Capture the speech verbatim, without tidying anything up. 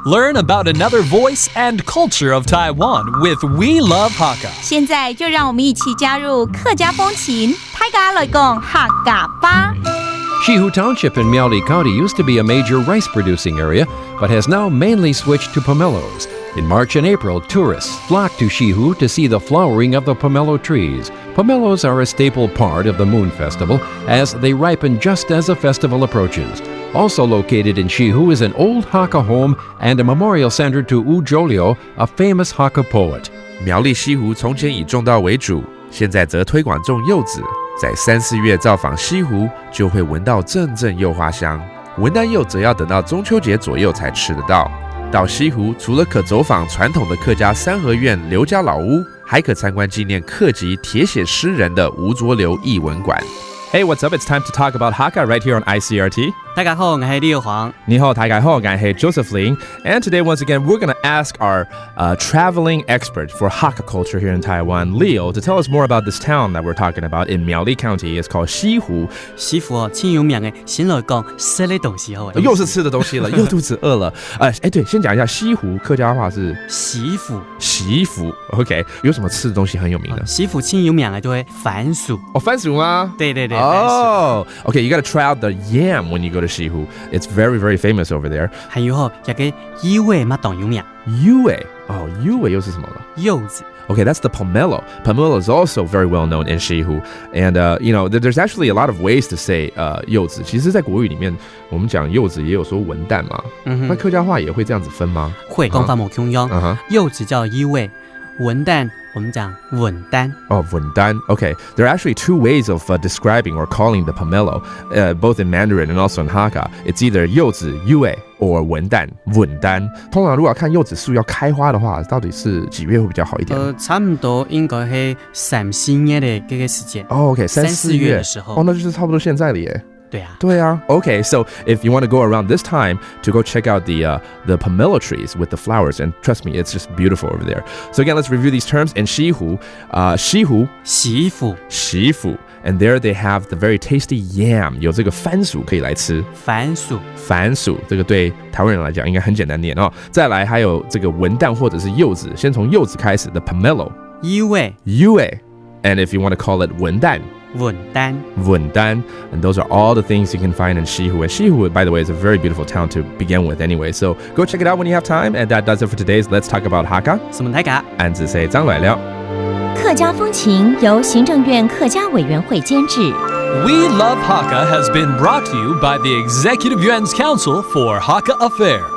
Learn about another voice and culture of Taiwan with We Love Hakka. 现在就让我们一起加入客家风情，大家来讲客家话。 Shihu Township in Miaoli County used to be a major rice producing area, but has now mainly switched to pomelos. In March and April, tourists flock to Shihu to see the flowering of the pomelo trees. Pomelos are a staple part of the Moon Festival, as they ripen just as the festival approaches. Also located in Shihu is an old Hakka home and a memorial center to Wu Jolio, a famous Hakka poet. 苗栗西湖从前以种稻为主，现在则推广种柚子。在三四月造访西湖，就会闻到阵阵柚花香。文旦柚则要等到中秋节左右才吃得到。到西湖，除了可走访传统的客家三合院刘家老屋，还可参观纪念客籍铁血诗人的吴浊流艺文馆。 Hey, what's up? It's time to talk about Hakka right here on I C R T. 大家好，我是李友煌。你好，大家好，我是Joseph Lin. And today, once again, we're going to ask our uh, traveling expert for Hakka culture here in Taiwan, Leo, to tell us more about this town that we're talking about in Miaoli County. It's called Shihu. 西湖哦，真有名的，先来讲食的东西好了。又是吃的东西了，又肚子饿了。呃，哎，对，先讲一下西湖客家话是西湖，西湖，OK，有什么吃的东西很有名的？西湖真有名的就会番薯。哦，番薯吗？对对对，番薯。哦，OK，you gotta try out the yam when you go to 西湖。It's very very famous over there. 还有吼，这个柚仔嘛当有名。柚仔，哦，柚仔又是什么了？柚子。 Okay, that's the pomelo. Pomelo is also very well known in Shihu. And, uh, you know, there- there's actually a lot of ways to say uh, 柚子。其实，在国语里面，我们讲柚子也有说文旦嘛。嗯哼，那客家话也会这样子分吗？会讲法无共样。嗯哼。柚子叫柚仔，文旦我们讲文旦。哦，文旦。Okay, there are actually two ways of uh, describing or calling the pomelo, uh, both in Mandarin and also in Hakka. It's either 柚子 yueh or 文旦 文旦。通常如果要看柚子树要开花的话，到底是几月会比较好一点？呃，差不多应该是三四月的这个时间。哦，OK，三三四月的时候哦，那就是差不多现在了耶。对啊，对啊，OK, so if you want to go around this time to go check out the uh, the pomelo trees with the flowers, and trust me, it's just beautiful over there. So again, let's review these terms. In 西湖，啊、西湖，西湖，西湖，and there they have the very tasty yam，有这个番薯可以来吃。番薯，番薯，这个对台湾人来讲应该很简单念哦。再来还有这个文旦或者是柚子，先从柚子开始的 pomelo，柚仔，柚仔，and if you want to call it 文旦，文旦。文旦，and those are all the things you can find in 西湖。And 西湖, by the way, is a very beautiful town to begin with anyway. So go check it out when you have time. And that does it for today's Let's Talk About Hakka. 什么大家？俺子谁张来了。客家风情由行政院客家委员会监制。 We Love Hakka has been brought to you by the Executive Yuan's Council for Hakka Affairs.